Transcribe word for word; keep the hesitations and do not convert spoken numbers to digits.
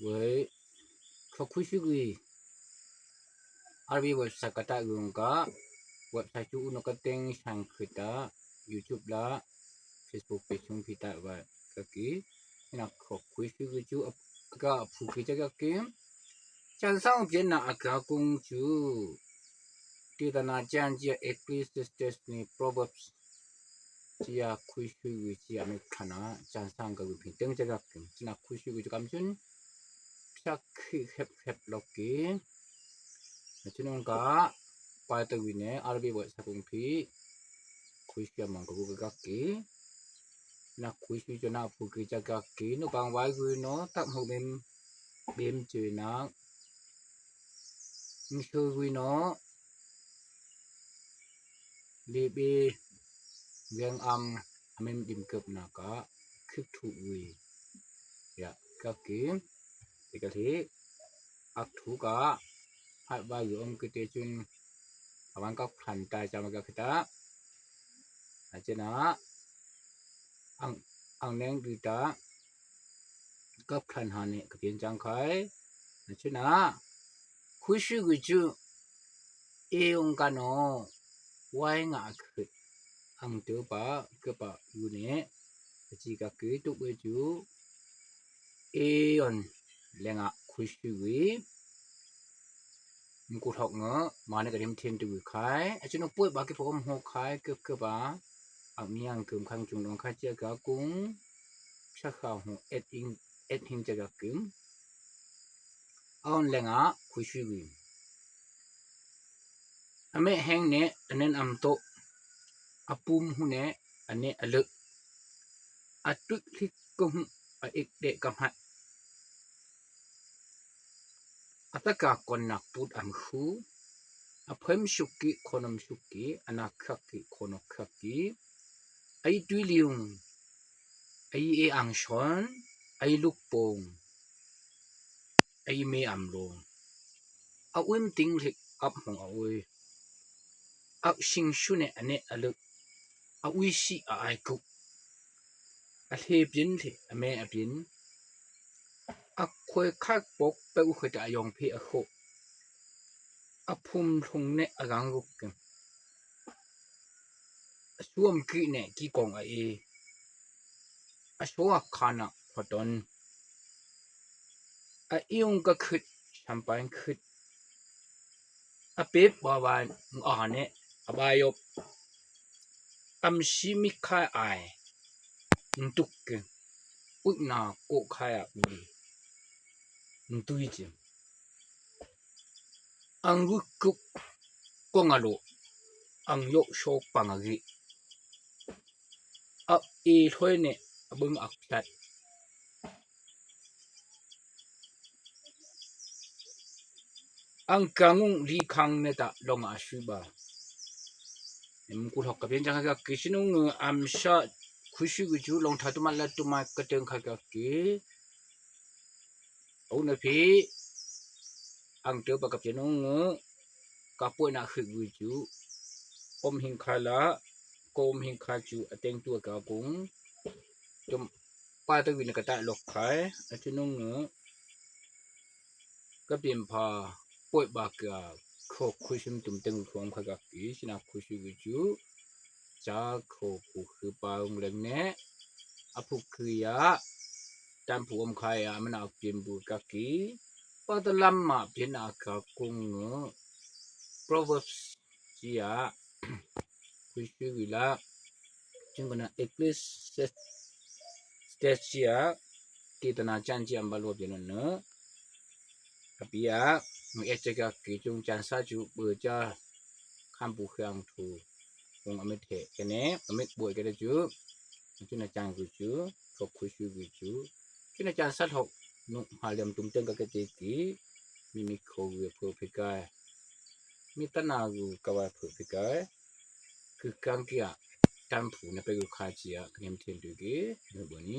Wei, kho khuisui gui. Arabi website kata gung ka. Website chu unu ka teng sang khita. YouTube la, Facebook page chung pita wa kaki. Ina kho khuisui gui chu ap-, ka aphu ki ja kaki. Chan sang pien na aka kung chu. Ti ta na chan chia Ecclesiastes ni Proverbs chia khuisui gui chia mi khana chan sang ka gui pin teng chia gak kim. China khuisui gui chu kam chun psa khi khep khep lok ki. Na chun ong ka pa ta gui ne Arabi website kung phi khuisui among ka gui gak ki. Na khuisui chu na phu ki chia gak ki. Nu bang wai gui no tak mu bim bim chu na. Ngi sui gui no. Libi weng am amim dim kep na ka khik thu wi. Ya, ka ki, tika thi, ak thu ka, hat ba yu om kite chun, awan ka plan ta chama ka kita. Achena, ang, ang neng kita, ka plan hani, ka pien chang khai. Achena, khuisui gui chu, e ong ka no, wai nga khit, ang te pa, ke pa, yu ne, achi ka ki, tu be chu, e on, lenga khuisui gui, mku thok nga, mane ka dim thin tu gui khai, achena poi ba ki pom ho khai, ke ke ba, ang niang kum khang chung dong khai chia ka kung, sa kha ho, et ing, et hing chia ka kum, Aun lenga khuisui gui. Ame heng ne anen am to. Apum hu ne ane alu. Atut hik ko hu a ik de kamhat. Ataka kon nak put am hu. Aphem suki konom suki anak khaki kono khaki. Ai tui liung. Ai e angson. Ai lukpong. Ai me amlo. A uim ting hik ap hong a ui. Ak sing sune ane aluk. A ui si a ai kuk. A le pin le a me a pin. A khoi khak pok pe u khoi ta a yong phi a kho. A phum lhung ne a gang ruk kem. A suam ki ne ki kong a e. A sua khana khoton. A iung ka khut, champagne khut. A pep ba ba ngu a ne, a ba yop. Am si mi khai ai. Ntuk ke. Ut na ko khai a ui. Ntui je. Ang gu kup kong alo. Ang yok sok pang agi. Ap e lhoi ne abung ak plat. Ang kangung li kang ne ta long a sui ba. Em ku lhok ka pin chang ka ki sinung am sa khuisui gu ju long tha tu ma la tu ma ka teng kha ka ki. Au na phi ang teu pa kap chenu ngu ka poi na khik wi chu om hing kha la ko om hing kha chu ateng tu ka kung tum pa tu wi na ka ta lok khai a chenu ngu ka pin pha poi ba ka kho khuisui tum teng kho om kha ka ki sina khuisui wi chu. Cha kho pu khu pa ung leng ne. A pu khu ya. Tan pu om kha ya, a mana a pin bu ka ki. Pa ta lam ma pin a ka kung ngu. Proverbs chi ya. Khuisui wi la. Chung ka na Ecclesiastes chi ya. Ki ta na chan chi am ba lo pin no. Ka pi ya. Ngu e che ka ki chung chan sa chu bu cha. Kham pu khiang thu. Kung amit he kene, amit boi kene chu. Chu na chang gu chu, thok khuisui gu chu. Chu na chang sa thok, nu ha liam tum teng ka ke te ki. Mi mi kho gu pho phi kai. Mi ta na gu ka wa pho phi kai. Ku kang kia, tan pu na pe gu kha chi ya, ka niam tien tu ki, nu bo ni.